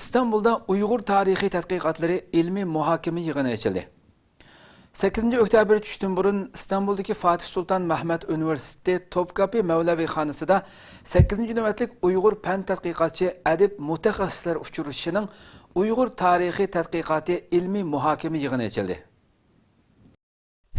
ئىستانبۇلدا ئۇيغۇر تارىخىي تەتقىقاتلىرى ئىلمىي مۇھاكىمە يىغىنى ئېچىلدى. سەككىزىنچى ئۆكتەبىر چۈشتىن بۇرۇن ئىستانبۇلدىكى فاتىھ سۇلتان مەھمەت ئۇنىۋېرسىتېتى توپكاپى مەۋلەۋىخانىسىدا سەككىزىنچى نۆۋەتلىك ئۇيغۇر پەن تەتقىقاتچى ئەدىب مۇتەخەسسىسلەر ئۇچرىشىشىنىڭ ئۇيغۇر تارىخىي تەتقىقاتى ئىلمىي مۇھاكىمە يىغىنى ئېچىلدى.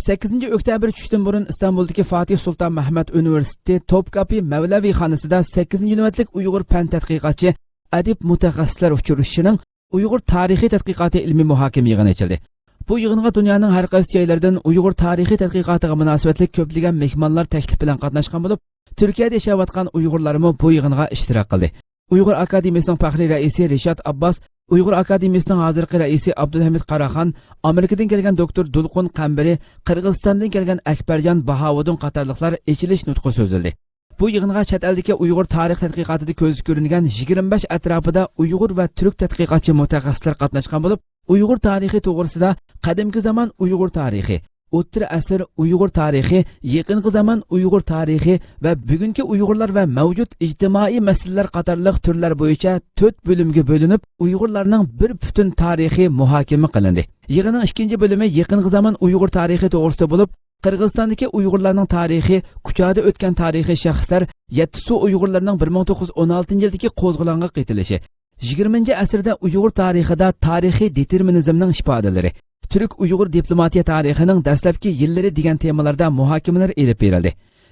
سەككىزىنچى ئۆكتەبىر چۈشتىن بۇرۇن ئىستانبۇلدىكى فاتىھ سۇلتان مەھمۇت ئۇنىۋېرسىتېتى توپكاپى مەۋلەۋىخانىسىدا سەككىزىنچى نۆۋەتلىك ئۇيغۇر پەن تەتقىقاتچى ئەدىب مۇتەخەسسىسلەر ئۇچرىشىشىنىڭ ئۇيغۇر تارىخىي تەتقىقاتى ئىلمىي مۇھاكىمە يىغىنى ئېچىلدى. بۇ يىغىنغا دۇنيانىڭ ھەر قايسى جايلىرىدىن ئۇيغۇر تارىخىي تەتقىقاتىغا مۇناسىۋەتلىك كۆپلىگەن مېھمانلار تەكلىپ بىلەن قاتناشقان بولۇپ، تۈركىيەدە ياشاۋاتقان ئۇيغۇرلارمۇ بۇ يىغىنغا ئىشتىراك قىلدى. ئۇيغۇر ئاكادېمىيىسىنىڭ پەخرىي رەئىسى رىشات ئابباس، ئۇيغۇر ئاكادېمىيىسىنىڭ ھازىرقى رەئىسى ئابدۇلھەمىد قاراخان، ئامېرىكىدىن كەلگەن دوكتور دۇلقۇن قەمبىرى، قىرغىزىستاندىن كەلگەن ئەكبەرجان باھاۋۇدۇن قاتارلىقلار ئېچىلىش نۇتقى سۆزلىدى. بۇ يىغىنغا چەت ئەلدىكى ئۇيغۇر تارىخ تەتقىقاتىدا كۆزگە كۆرۈنگەن يىگىرمە بەش ئەتراپىدا ئۇيغۇر ۋە تۈرك تەتقىقاتچى مۇتەخەسسىسلەر قاتناشقان بولۇپ، ئۇيغۇر تارىخى توغرىسىدا قەدىمكى زامان ئۇيغۇر تارىخى، ئوتتۇرا ئەسىر ئۇيغۇر تارىخى، يېقىنقى زامان ئۇيغۇر تارىخى ۋە بۈگۈنكى ئۇيغۇرلار ۋە مەۋجۇت ئىجتىمائىي مەسىلىلەر قاتارلىق تۈرلەر بويىچە تۆت بۆلۈمگە بۆلۈنۈپ، ئۇيغۇرلارنىڭ بىر پۈتۈن تارىخى مۇھاكىمە قىلىندى. يىغىننىڭ ئىككىنچى بۆلۈمى يېقىنقى زامان ئۇيغۇر تارىخى توغرىسىدا بولۇپ، قىرغىزىستاندىكى ئۇيغۇرلارنىڭ تارىخى، كۇچادا ئۆتكەن تارىخىي شەخسلەر، يەتتىسۇ ئۇيغۇرلىرىنىڭ بىر مىڭ توققۇز يۈز ئون ئالتىنچى يىلدىكى قوزغىلاڭغا قېتىلىشى، يىگىرمىنچى ئەسىردە ئۇيغۇر تارىخىدا تارىخىي دېتېرمىنىزمنىڭ ئىپادىلىرى، تۈرك ئۇيغۇر دىپلوماتىيە تارىخىنىڭ دەسلەپكى يىللىرى دېگەن تېمىلاردا مۇھاكىمىلەر ئېلىپ بېرىلدى.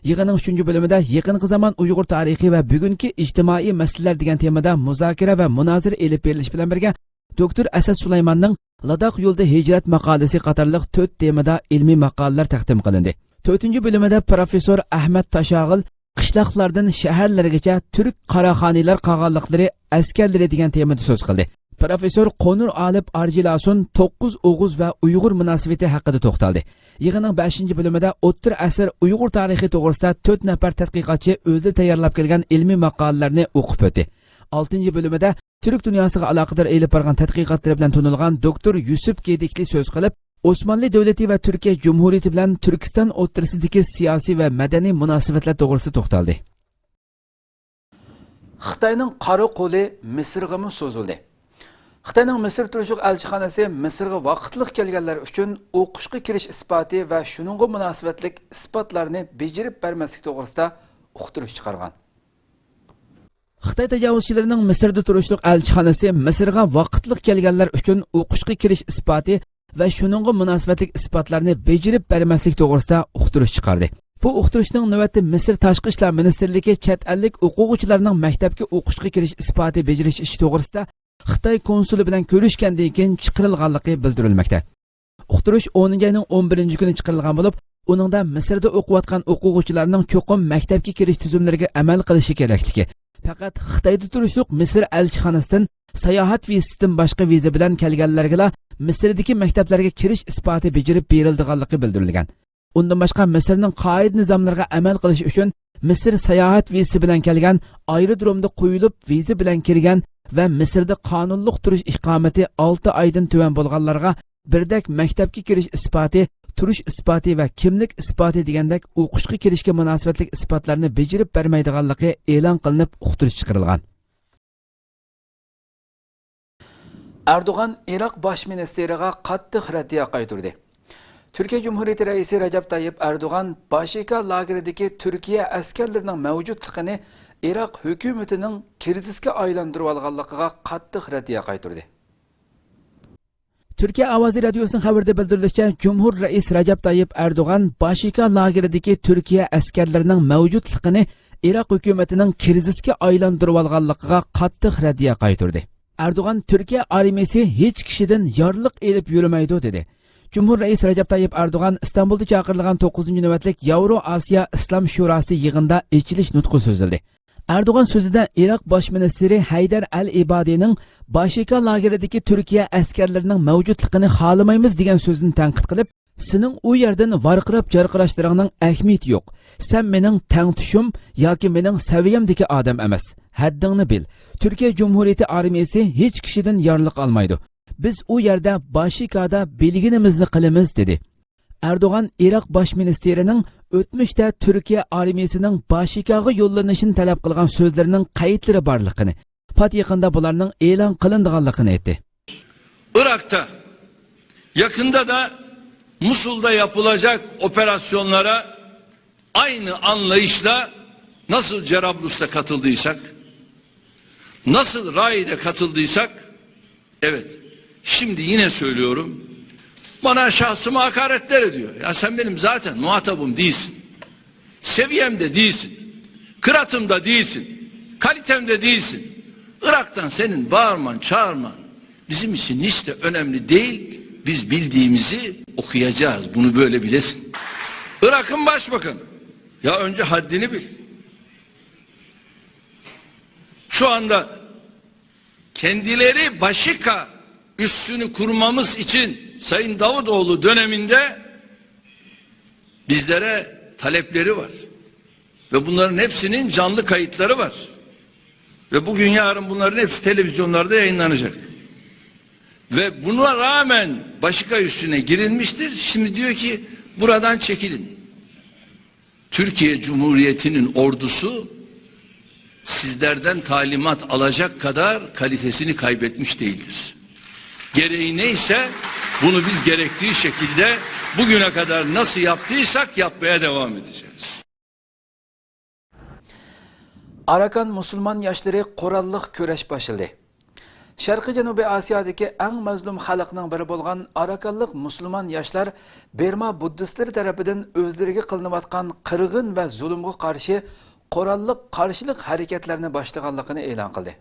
يىغىننىڭ ئۈچىنچى بۆلۈمىدە يېقىنقى زامان ئۇيغۇر تارىخى ۋە بۈگۈنكى ئىجتىمائىي مەسىلىلەر دېگەن تېمىدا مۇزاكىرە ۋە مۇنازىرە ئېلىپ بېرىلىش بىلەن بىرگە، دوكتور ئەسەت سۇلايماننىڭ لاداخ يولىدا ھىجرەت ماقالىسى قاتارلىق تۆت تېمىدا ئىلمىي ماقالىلەر تەقدىم قىلىندى. تۆتىنچى بۆلۈمىدە پروفېسسور ئەھمەد تاشاغىل قىشلاقلاردىن شەھەرلەرگىچە تۈرك قاراخانىيلار قالغانلىقلىرى ئەسكەرلىرى دېگەن تېمىدا سۆز قىلدى. پروفېسسور قونۇر ئالىپ ئارجىلاسۇن توققۇز ئوغۇز ۋە ئۇيغۇر مۇناسىۋىتى ھەققىدە توختالدى. يىغىننىڭ بەشىنچى بۆلۈمىدە ئوتتۇرا ئەسىر ئۇيغۇر تارىخى توغرىسىدا تۆت نەپەر تەتقىقاتچى ئۆزلىرى تەييارلاپ كەلگەن ئىلمىي ماقالىلەرنى ئوقۇپ ئۆتتى. ئالتىنچى بۆلۈمىدە تۈرك دۇنياسىغا ئالاقىدار ئېلىپ بارغان تەتقىقاتلىرى بىلەن تونۇلغان دوكتور يۈسۈپ گېدىكلى سۆز قىلىپ، ئوسمانلى دۆلىتى ۋە تۈركىيە جۇمھۇرىيىتى بىلەن تۈركىستان ئوتتۇرىسىدىكى سىياسىي ۋە مەدەنىي مۇناسىۋەتلەر توغرىسىدا توختالدى. خىتاينىڭ قارا قولى مىسىرغىمۇ سوزۇلدى. خىتاينىڭ مىسىر تۇرۇشلۇق ئەلچىخانىسى مىسىرغا ۋاقىتلىق كەلگەنلەر ئۈچۈن ئوقۇشقا كىرىش ئىسپاتى ۋە شۇنىڭغا مۇناسىۋەتلىك ئىسپاتلارنى بېجىرىپ بەرمەسلىك توغرىسىدا ئۇقتۇرۇش چىقارغان. خىتاي تاجاۋۇزچىلىرىنىڭ مىسىردا تۇرۇشلۇق ئەلچىخانىسى مىسىرغا ۋاقىتلىق كەلگەنلەر ئۈچۈن ئوقۇشقا كىرىش ئىسپاتى ۋە شۇنىڭغا مۇناسىۋەتلىك ئىسپاتلارنى بېجىرىپ بەرمەسلىك توغرىسىدا ئۇقتۇرۇش چىقاردى. بۇ ئۇقتۇرۇشنىڭ نۆۋەتتە مىسىر تاشقى ئىشلار مىنىستىرلىكى چەت ئەللىك ئوقۇغۇچىلارنىڭ مەكتەپكە ئوقۇشقا كىرىش ئىسپاتى بېجىرىش ئىشى توغرىسىدا خىتاي كونسۇلى بىلەن كۆرۈشكەندىن كېيىن چىقىرىلغانلىقى بىلدۈرۈلمەكتە. ئۇقتۇرۇش ئونىنچى ئاينىڭ ئون بىرىنچى كۈنى چىقىرىلغان بولۇپ، ئۇنىڭدا مىسىردا ئوقۇۋاتقان ئوقۇغۇچىلارنىڭ چوقۇم مەكتەپكە كىرىش تۈزۈملىرىگە ئەمەل قىلىشى كېرەكلىكى، پەقەت خىتايدا تۇرۇشلۇق مىسىر ئەلچىخانىسىدىن ساياھەت ۋىزىسىدىن باشقا ۋىزا بىلەن كەلگەنلەرگىلا مىسىردىكى مەكتەپلەرگە كىرىش ئىسپاتى بېجىرىپ بېرىلىدىغانلىقى بىلدۈرۈلگەن. ئۇندىن باشقا، مىسىرنىڭ قائىدە-نىزاملىرىغا ئەمەل قىلىش ئۈچۈن مىسىر ساياھەت ۋىزىسى بىلەن كەلگەن، ئايرودرومدا قويۇلۇپ ۋىزا بىلەن كىرگەن ۋە مىسىردا قانۇنلۇق تۇرۇش ئىقامىتى ئالتە ئايدىن تۆۋەن بولغانلارغا بىردەك مەكتەپكە كىرىش ئىسپاتى، تۇرۇش ئىسپاتى ۋە كىملىك ئىسپاتى دېگەندەك ئوقۇشقا كىرىشكە مۇناسىۋەتلىك ئىسپاتلارنى بېجىرىپ بەرمەيدىغانلىقى ئېلان قىلىنىپ ئۇقتۇرۇش چىقىرىلغان. ئەردوغان ئىراق باش مىنىستىرىغا قاتتىق رەددىيە قايتۇردى. تۈركىيە جۇمھۇرىيىتى رەئىسى رەجەپ تايىپ ئەردوغان باشىكا لاگېرىدىكى تۈركىيە ئەسكەرلىرىنىڭ مەۋجۇتلۇقىنى ئىراق ھۆكۈمىتىنىڭ كىرىزىسكە ئايلاندۇرۇۋالغانلىقىغا قاتتىق رەددىيە قايتۇردى. تۈركىيە ئاۋازى رادىيوسىنىڭ خەۋىرىدە بىلدۈرۈلۈشىچە، جۇمھۇر رەئىس رەجەپ تايىپ ئەردوغان باشىكا لاگېرىدىكى تۈركىيە ئەسكەرلىرىنىڭ مەۋجۇتلۇقىنى ئىراق ھۆكۈمىتىنىڭ كىرىزىسكە ئايلاندۇرۇۋالغانلىقىغا قاتتىق رەددىيە قايتۇردى. ئەردوغان تۈركىيە ئارمىيىسى ھېچ كىشىدىن يارلىق ئېلىپ يۈرمەيدۇ، دېدى. جۇمھۇر رەئىس رەجەپ تايىپ ئەردوغان ئىستانبۇلدا چاقىرىلغان توققۇزىنچى نۆۋەتلىك ياۋرو ئاسىيا ئىسلام شوراسى يىغىنىدا ئېچىلىش نۇتقى سۆزلىدى. ئەردوغان سۆزىدە ئىراق باش مىنىستىرى ھەيدەر ئەل ئىبادىنىڭ باشىكا لاگېرىدىكى تۈركىيە ئەسكەرلىرىنىڭ مەۋجۇتلۇقىنى خالىمايمىز دېگەن سۆزىنى تەنقىد قىلىپ، سېنىڭ ئۇ يەردىن ۋارقىراپ جارقىراشلىرىڭنىڭ ئەھمىيىتى يوق. سەن مېنىڭ تەڭتۇشۇم ياكى مېنىڭ سەۋىيەمدىكى ئادەم ئەمەس. ھەددىڭنى بىل. تۈركىيە جۇمھۇرىيىتى ئارمىيىسى ھېچ كىشىدىن يارلىق ئالمايدۇ. بىز ئۇ يەردە باشىكادا بىلگىنىمىزنى قىلىمىز، دېدى. ئەردوغان ئىراق باش مىنىستىرىنىڭ ئۆتمۈشتە تۈركىيە ئارمىيىسىنىڭ باشىكاغا يوللىنىشىنى تەلەپ قىلغان سۆزلىرىنىڭ قەيتلىرى بارلىقىنى، پات يېقىندا بۇلارنىڭ ئېلان قىلىنىدىغانلىقىنى ئېيتتى. Irak'ta, yakında da Musul'da yapılacak operasyonlara aynı anlayışla nasıl Cerablus'ta katıldıysak, nasıl Rai'de katıldıysak, evet, şimdi yine söylüyorum, Bana şahsıma hakaretler ediyor. Ya sen benim zaten muhatabım değilsin. Seviyemde değilsin. Kıratımda değilsin. Kalitemde değilsin. Irak'tan senin bağırman, çağırman bizim için hiç de önemli değil. Biz bildiğimizi okuyacağız. Bunu böyle bilesin. Irak'ın başbakanı. Ya önce haddini bil. Şu anda kendileri başka üssünü kurmamız için Sayın Davutoğlu döneminde bizlere talepleri var. Ve bunların hepsinin canlı kayıtları var. Ve bugün yarın bunların hepsi televizyonlarda yayınlanacak. Ve buna rağmen başka üssüne girilmiştir. Şimdi diyor ki buradan çekilin. Türkiye Cumhuriyeti'nin ordusu sizlerden talimat alacak kadar kalitesini kaybetmiş değildir. Gereği neyse bunu biz gerektiği şekilde bugüne kadar nasıl yaptıysak yapmaya devam edeceğiz. ئاراكان مۇسۇلمان ياشلىرى قوراللىق كۈرەش باشلىدى. شەرقىي جەنۇبىي ئاسىيادىكى ئەڭ مەزلۇم خەلقنىڭ بىرى بولغان ئاراكانلىق مۇسۇلمان ياشلار بىرما بۇددىستلىرى تەرىپىدىن ئۆزلىرىگە قىلىنىۋاتقان قىرغىن ۋە زۇلۇمغا قارشى قوراللىق قارشىلىق ھەرىكەتلەرنى باشلىغانلىقىنى ئېلان قىلدى.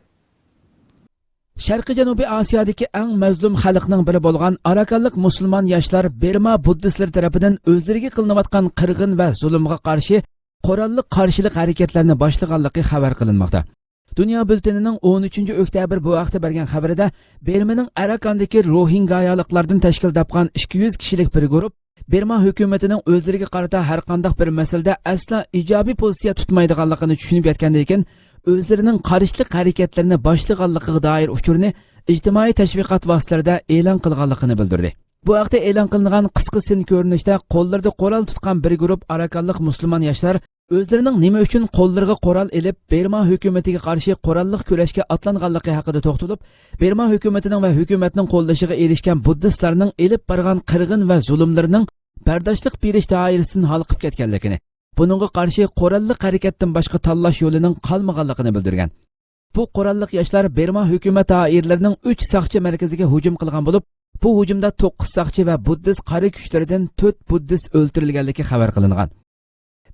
شەرقىي جەنۇبىي ئاسىيادىكى ئەڭ مەزلۇم خەلقنىڭ بىرى بولغان ئاراكانلىق مۇسۇلمان ياشلار بىرما بۇددىستلىرى تەرىپىدىن ئۆزلىرىگە قىلىنىۋاتقان قىرغىن ۋە زۇلۇمغا قارشى قوراللىق قارشىلىق ھەرىكەتلەرنى باشلىغانلىقى خەۋەر قىلىنماقتا. دۇنيا بۈلتېنىنىڭ ئون ئۈچىنچى ئۆكتەبىر بۇ ھەقتە بەرگەن خەۋىرىدە، بىرمىنىڭ ئاراكاندىكى روھىنگايالىقلاردىن تەشكىل تاپقان ئىككى يۈز كىشىلىك بىر گۇرۇپ بىرما ھۆكۈمىتىنىڭ ئۆزلىرىگە قارىتا ھەرقانداق بىر مەسىلىدە ئەسلا ئىجابىي پوزىتسىيە تۇتمايدىغانلىقىنى چۈشىنىپ يەتكەندىن كېيىن، ئۆزلىرىنىڭ قارشىلىق ھەرىكەتلىرىنى باشلىغانلىقىغا دائىر ئۇچۇرنى ئىجتىمائىي تەشۋىقات ۋاسىتىلىرىدە ئېلان قىلغانلىقىنى بىلدۈردى. بۇ ھەقتە ئېلان قىلىنغان قىسقا سىن كۆرۈنۈشتە قوللىرىدا قورال تۇتقان بىر گۇرۇپ ئاراكانلىق مۇسۇلمان ياشلار ئۆزلىرىنىڭ نېمە ئۈچۈن قوللىرىغا قورال ئېلىپ، بىرما ھۆكۈمىتىگە قارشى قوراللىق كۈرەشكە ئاتلانغانلىقى ھەققىدە توختىلىپ، بىرما ھۆكۈمىتىنىڭ ۋە ھۆكۈمەتنىڭ قوللىشىغا ئېرىشكەن بۇددىستلارنىڭ ئېلىپ بارغان قىرغىن ۋە زۇلۇملىرىنىڭ بەرداشلىق بېرىش دائىرىسىدىن ھالقىپ كەتكەنلىكىنى، بۇنىڭغا قارشى قوراللىق ھەرىكەتتىن باشقا تاللاش يولىنىڭ قالمىغانلىقىنى بىلدۈرگەن. بۇ قوراللىق ياشلار بىرما ھۆكۈمەت دائىرىلىرىنىڭ ئۈچ ساقچى مەركىزىگە ھۇجۇم قىلغان بولۇپ، بۇ ھۇجۇمدا توققۇز ساقچى ۋە بۇددىست قارا كۈچلىرىدىن تۆت بۇددىست ئۆلتۈرۈلگەنلىكى خەۋەر قىلىنغان.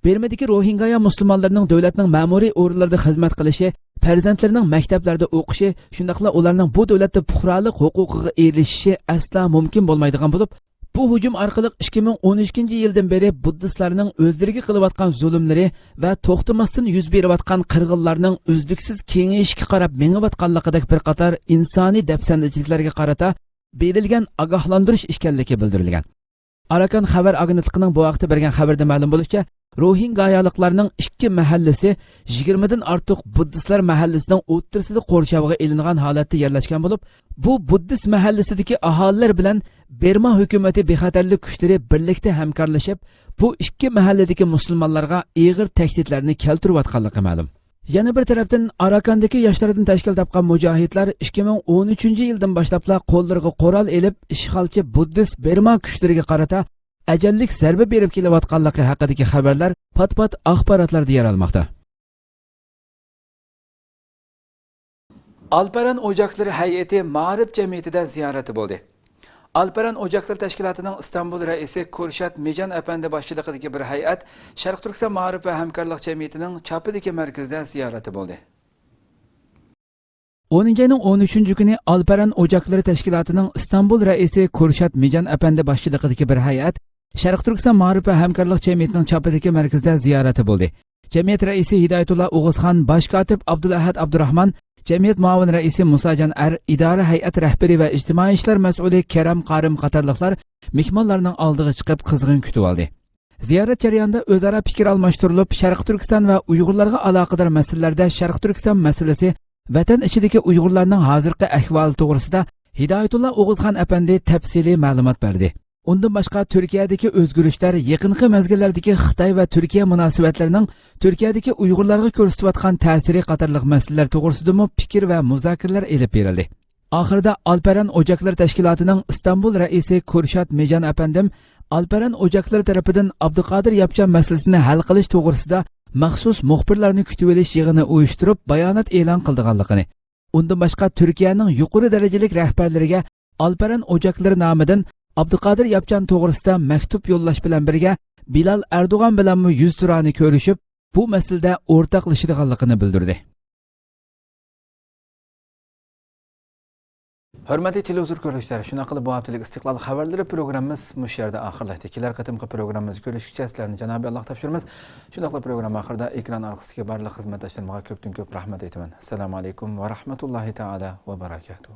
بىرمىدىكى روھىنگايا مۇسۇلمانلىرىنىڭ دۆلەتنىڭ مەمۇرىي ئورۇنلىرىدا خىزمەت قىلىشى، پەرزەنتلىرىنىڭ مەكتەپلەردە ئوقۇشى، شۇنداقلا ئۇلارنىڭ بۇ دۆلەتتە پۇقرالىق ھوقۇقىغا ئېرىشىشى ئەسلا مۇمكىن بولمايدىغان بولۇپ، بۇ ھۇجۇم ئارقىلىق ئىككى مىڭ ئون ئىككىنچى يىلدىن بېرى بۇددىستلارنىڭ ئۆزلىرىگە قىلىۋاتقان زۇلۇملىرى ۋە توختىماستىن يۈز بېرىۋاتقان قىرغىنلارنىڭ ئۈزلۈكسىز كېڭىيىشكە قاراپ مېڭىۋاتقانلىقىدەك بىر قاتار ئىنسانىي دەپسەندىچىلىكلەرگە قارىتا بېرىلگەن ئاگاھلاندۇرۇش ئىكەنلىكى بىلدۈرۈلگەن. ئاراكان خەۋەر ئاگېنتلىقىنىڭ بۇ ھەقتە بەرگەن خەۋىرىدە مەلۇم بولۇشىچە، روھىنگايالىقلارنىڭ ئىككى مەھەللىسى يىگىرمىدىن ئارتۇق بۇددىستلار مەھەللىسىنىڭ ئوتتۇرىسىدا قورشاۋغا ئېلىنغان ھالەتتە يەرلەشكەن بولۇپ، بۇ بۇددىست مەھەللىسىدىكى ئاھالىلەر بىلەن بىرما ھۆكۈمىتى بىخەتەرلىك كۈچلىرى بىرلىكتە ھەمكارلىشىپ، بۇ ئىككى مەھەللىدىكى مۇسۇلمانلارغا ئېغىر تەھدىتلەرنى كەلتۈرۈۋاتقانلىقى مەلۇم. يەنە بىر تەرەپتىن، ئاراكاندىكى ياشلاردىن تەشكىل تاپقان مۇجاھىدلار ئىككى مىڭ ئون ئۈچىنچى يىلدىن باشلاپلا قوللىرىغا قورال ئېلىپ، ئىشغالچى بۇددىست بىرما كۈچلىرىگە قارىتا ئەجەللىك زەربە بېرىپ كېلىۋاتقانلىقى ھەققىدىكى خەۋەرلەر پات-پات ئاخباراتلاردا يەر ئالماقتا. ئالپەرەن ئوجاقلىرى ھەيئىتى مائارىپ جەمئىيىتىدە زىيارەتتە بولدى. ئالپەرەن ئوجاقلىرى تەشكىلاتىنىڭ ئىستانبۇل رەئىسى كۇرشات مىجان ئەپەندى باشچىلىقىدىكى بىر ھەيئەت شەرقىي تۈركىستان مائارىپ ۋە ھەمكارلىق جەمئىيىتىنىڭ چاپىدىكى مەركىزىدە زىيارەتتە بولدى. ئونىنچى ئاينىڭ ئون ئۈچىنچى كۈنى ئالپەرەن ئوجاقلىرى تەشكىلاتىنىڭ ئىستانبۇل رەئىسى كۇرشات مىجان ئەپەندى باشچىلىقىدىكى بىر ھەيئەت شەرقىي تۈركىستان مائارىپ ۋە ھەمكارلىق جەمئىيىتىنىڭ چاپىدىكى مەركىزىدە زىيارەتتە بولدى. جەمئىيەت رەئىسى ھىدايەتۇللا ئوغۇزخان، باش كاتىپ ئابدۇلئەھەد ئابدۇراخمان، جەمئىيەت مۇئاۋىن رەئىسى مۇساجان ئەر، ئىدارە ھەيئەت رەھبىرى ۋە ئىجتىمائىي ئىشلار مەسئۇلى كەرەم قارىم قاتارلىقلار مېھمانلارنىڭ ئالدىغا چىقىپ قىزغىن كۈتۈۋالدى. زىيارەت جەريانىدا ئۆزئارا پىكىر ئالماشتۇرۇلۇپ، شەرقىي تۈركىستان ۋە ئۇيغۇرلارغا ئالاقىدار مەسىلىلەردە شەرقىي تۈركىستان مەسىلىسى، ۋەتەن ئىچىدىكى ئۇيغۇرلارنىڭ ھازىرقى ئەھۋالى توغرىسىدا ھىدايەتۇللا ئوغۇزخان ئەپەندى تەپسىلىي مەلۇمات بەردى. ئۇندىن باشقا، تۈركىيەدىكى ئۆزگىرىشلەر، يېقىنقى مەزگىللەردىكى خىتاي ۋە تۈركىيە مۇناسىۋەتلىرىنىڭ تۈركىيەدىكى ئۇيغۇرلارغا كۆرسىتىۋاتقان تەسىرى قاتارلىق مەسىلىلەر توغرىسىدىمۇ پىكىر ۋە مۇزاكىرىلەر ئېلىپ بېرىلدى. ئاخىرىدا ئالپەرەن ئوجاقلىرى تەشكىلاتىنىڭ ئىستانبۇل رەئىسى كۇرشات مىجان ئەپەندىم ئالپەرەن ئوجاقلىرى تەرىپىدىن ئابدۇقادىر ياپچان مەسىلىسىنى ھەل قىلىش توغرىسىدا مەخسۇس مۇخبىرلارنى كۈتۈۋېلىش يىغىنى ئۇيۇشتۇرۇپ، بايانات ئېلان قىلىدىغانلىقىنى، ئۇندىن باشقا، تۈركىيەنىڭ يۇقىرى دەرىجىلىك رەھبەرلىرىگە ئالپەرەن ئوجاقلىرى نامىدىن ئابدۇقادىر ياپچان توغرىسىدا مەكتۇپ يوللاش بىلەن بىرگە، بىلال ئەردوغان بىلەنمۇ يۈزتۇرانە كۆرۈشۈپ، بۇ مەسىلىدە ئورتاقلىشىدىغانلىقىنى بىلدۈردى. ھۆرمەتلىك تېلېۋىزور كۆرگۈچىلەر، شۇنداق قىلىپ بۇ ھەپتىلىك ئىستىقلال خەۋەرلىرى پروگراممىمىز مۇشۇ يەردە ئاخىرلاشتى. كېلەر قېتىمقى پروگراممىمىزدا كۆرۈشكىچە سىلەرنى جانابىي ئاللاغا تاپشۇرىمىز. شۇنداقلا پروگرامما ئاخىرىدا ئېكران ئارقىسىدىكى بارلىق خىزمەتداشلىرىمغا كۆپتىن كۆپ رەھمەت ئېيتىمەن. ئەسسالامۇ ئەلەيكۇم ۋە رەھمەتۇللاھى تائالا ۋە بەرەكاتۇھ.